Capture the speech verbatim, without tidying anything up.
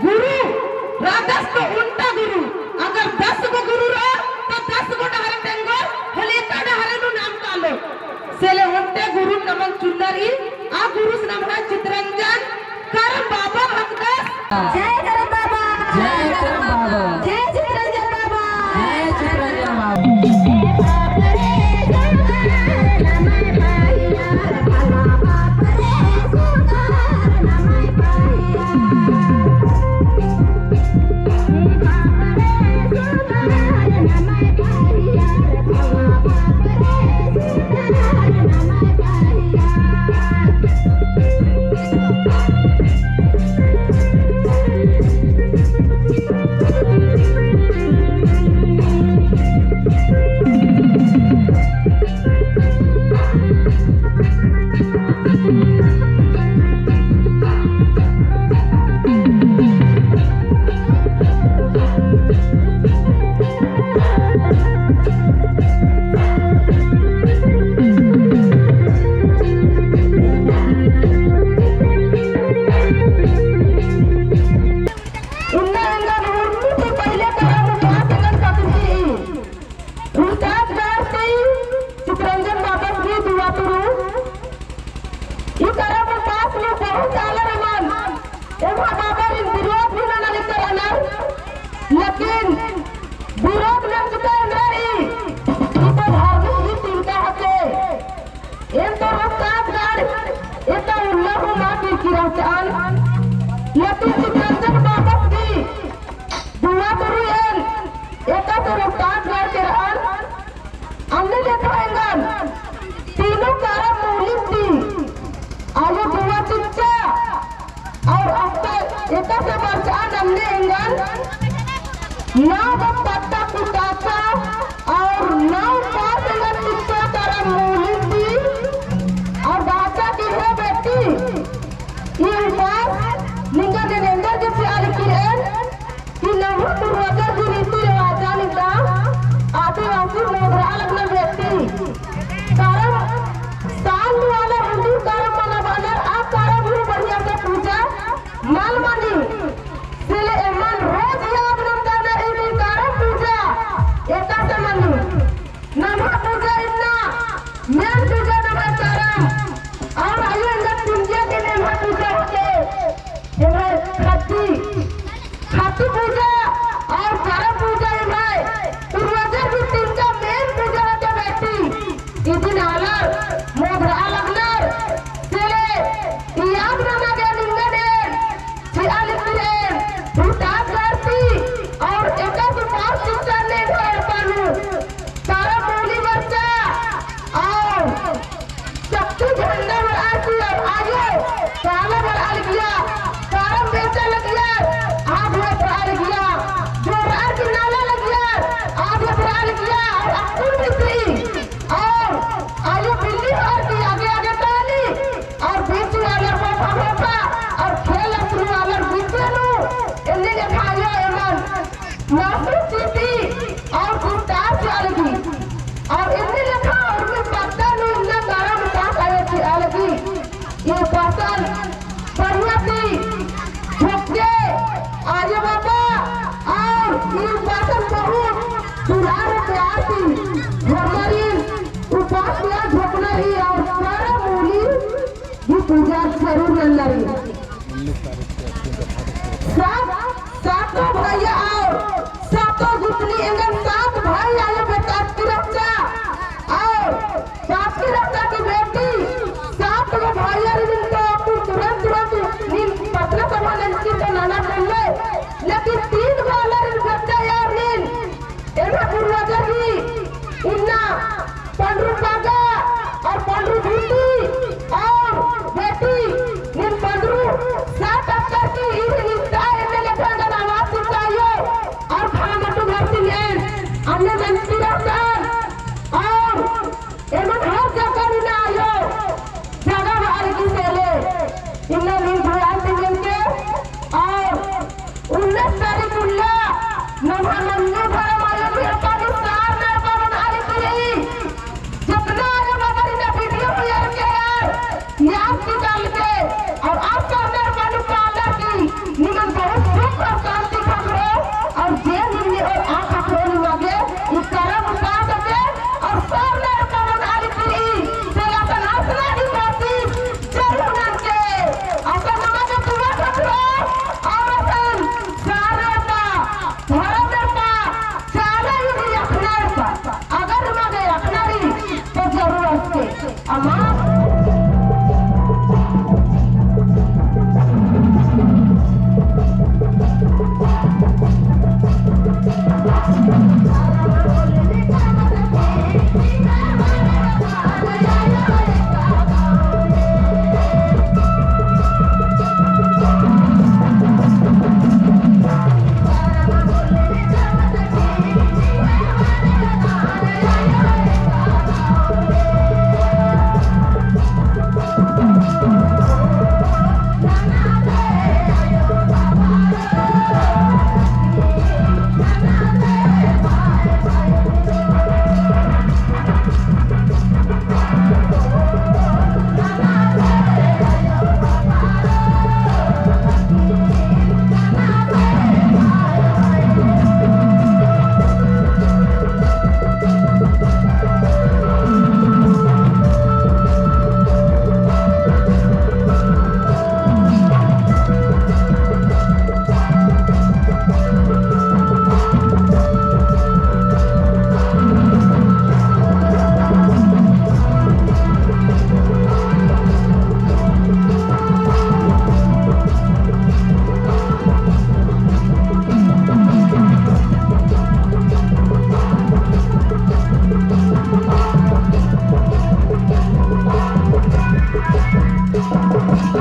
गुरु रअदस तो ओन्टा गुरु, अगर दस गो गुरु रओ, तो दस गो डहरे तेंगो, होले एका डहरे नू नाम कालो। से ले ओन्टे गुरु नमन चुन्नर ई, आ गुरुस नम्है चितरंजन करम बाबा हकदस। जय करम बाबा। जय करम बाबा। जय चितरंजन बाबा। जय चितरंजन बाबा। इन्ना एंगन उर्मी ती पहिले करम उपास एंगन कतरकी। उस्ताद गार ती चितरंजन बाबस गही दुआ तुरु। ई करम उपास नू बहुत आलर एमन, एम्है बाबारिन विरोध भी नना लिक्कर रअनर, लेकिन विरोध नंजका एन्देर ई, ई तो धार्मिक ही चिंता हके। एन तो रोहतास गढ़ एका उल्ला हूँ मा किरकी रहचकन, लेकिन चितरंजन बाबस गही दुआ तुरु एन एका तो रोहतास गढ़ केरअन। अन्ने लेखा एंगन तीनों करम मूली ती आयो दुआ चिच्चा और अक्ता एका से बरचकन। अन्ने एंगन नौ गो पत्ता कुटाचा और नौ उपास एंगन चिच्चा करम मूली ती और बाचा कि हे बेटी, ई उपास निंगा एन्देर गे चिआ लिकिर एन कि नम्है पूर्वजर गही रीति रिवाजन इन्ना आदिवासी मोधरआ लगनर बेटी। करम साल नू आलर उन्दुर करम मनाबअनर, आ करम हूँ बढ़िया से पूजा मल मनी। से ले एमन रोज याद नन्दनर ई करम पूजा एकासे मनी। नम्है पूजा इन्ना main पूजा नम्है करम। और आयो एंगा पुंजिया के नम्है पूजा होते। एम्है खत्ती, खत्ती पूजा और करम पूजा एम्है पूर्वजर गही तिंका main पूजा होते बेटी। इदिन आलर मोधरआ लगनर, से ले याद नना गे निंगन एन चिआ लिकिर एन, भूटात धरती और एकासे उपास चिच्चन एन एड़पा नू। करम मूली बरचा और शक्ति झंडा बरआ की और आयो काला बरआ लगिया, करम बेचा लगिया, आद बरआ लगिया, जोरआ की नाला लगिया, आद बरआ लगिया, और अक्कुन मिस्त्री और आयो बिल्ली और की आगे आगे ताली और बीच वाला मोटा मोटा और खेल अतरू वाला बीच नू एन्ने लेखा आयो एमन मासू चीटी और गुट्टा चिआ लगी। और एन्ने लेखा और भी पत्ता नू इन्ना करम उपास आयो चिआ लगी। ई उपासन बढ़िया ती झोंकके आयो बाबा और ई उपासन बहुत दुलार प्यार ती झोंकनर ई उपास या झोंकनर ई और करम मूली ई पूजा जरूर नन्नर ई। सात, सातों भैया और सातों गुतनी एंगन सात भाई आयो बेटात की रक्षा और बात की रक्षा की बेटी सात गो भैया रे नीन तो अक्कुन तुरंत तुरंत नीन पतना सभा नंजकी तो नना बोले, लेकिन तीन गो आलर रे बेटा यार नीन एम्है पूर्वजर ही इन्ना पंडरू पागा और पंडरू धोती और बेटी नीन पंडरू सात अक्कर की इन्ना एन्ने लेखा गन आवाज चिच्चा आयो और खाना तो घर से ले अन्ने मंत्री रहता और एमन हर जगह इन्ना आयो जगह बाहर की से ले इन्ना नीन भैया से मिलके और उन्नीस तारीख उल्ला नम्है मन्नी